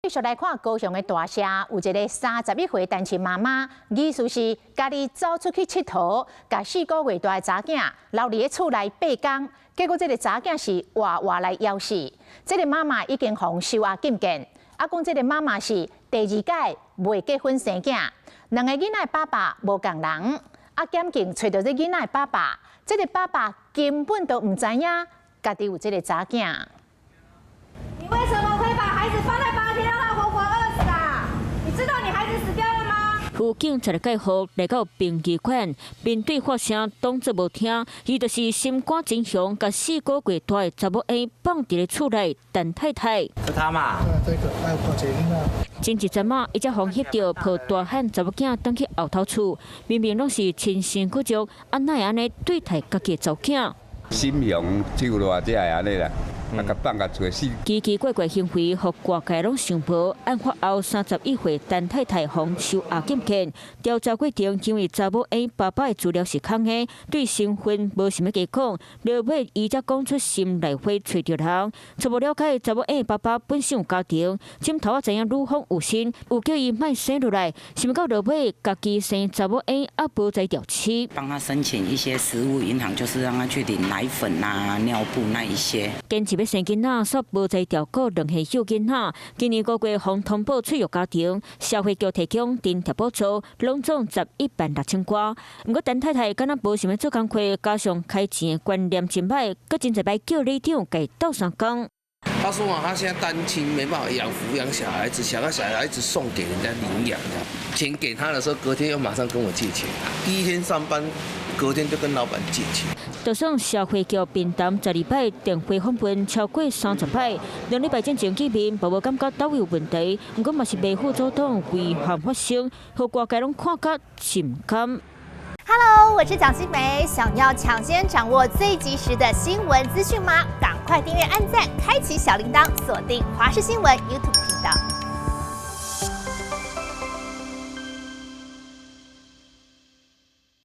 繼續來看高雄的大社，有一个31歲單親媽媽，意思是家己走出去𨑨迌，共4個月大的查囝留佇咧厝內8工，結果這个查囝是活活來枵死。這个媽媽已經予收押禁見，啊，講這个媽媽是第二擺未結婚生囝，兩个囡仔的爸爸無仝人，啊，檢警揣著這囡仔的爸爸，這个爸爸根本都毋知影家己有這个查囝。你為什麼會把孩子放在8天，讓他活活餓死啊？你知道你孩子死掉了嗎？輔警才來介護來到殯儀館，面對發聲當作無聽，伊就是心肝真雄，共4個月大的查某嬰放佇咧厝內，陳太太。是他嘛？對，這個還有抱一個囡仔。前一陣仔，伊才予翕著抱大漢查某囝轉去後頭厝，明明攏是親生骨肉，啊哪會按呢對待家己的查某囝？心雄手熱才會按呢啦。啊！共放共厝死。奇奇怪怪行為，予外界攏想無。案發後，31歲陳太太予收押禁見，調查過程因為查某嬰爸爸的資料是空的，對身份無啥物加講。落尾伊才講出心內話，揣著人。初步了解，查某嬰爸爸本身有家庭，枕頭仔知影女方有身，有叫伊莫生落來，想袂到落尾家己生查某嬰，猶無才調飼。幫他申請一些食物銀行，就是讓他去領奶粉啊、尿布那一些。堅持欲生囡仔，煞無才調閣兩歲幼囡仔。今年5月，予通報脆弱家庭，社會局提供津貼補助，攏總11萬6千外。毋過陳太太敢若無想欲做工課，加上開錢的觀念真歹，閣真濟擺叫里長共鬥相共。他說嘛，他現在單親，沒辦法撫養小孩子，想要小孩子送給人家領養的。錢給他的時候，隔天又馬上跟我借錢。第一天上班，隔天就跟老闆借錢。就算社會局面談12擺電話訪問超過30擺，2禮拜之前見面，嘛無感覺佗位有問題。毋過嘛是袂赴阻擋遺憾發生，予外界攏看甲真毋甘。 Hello，我是蔣新梅，想要搶先掌握最及時的新聞資訊嗎？趕快訂閱、按讚、開啟小鈴鐺，鎖定華視新聞 YouTube 頻道。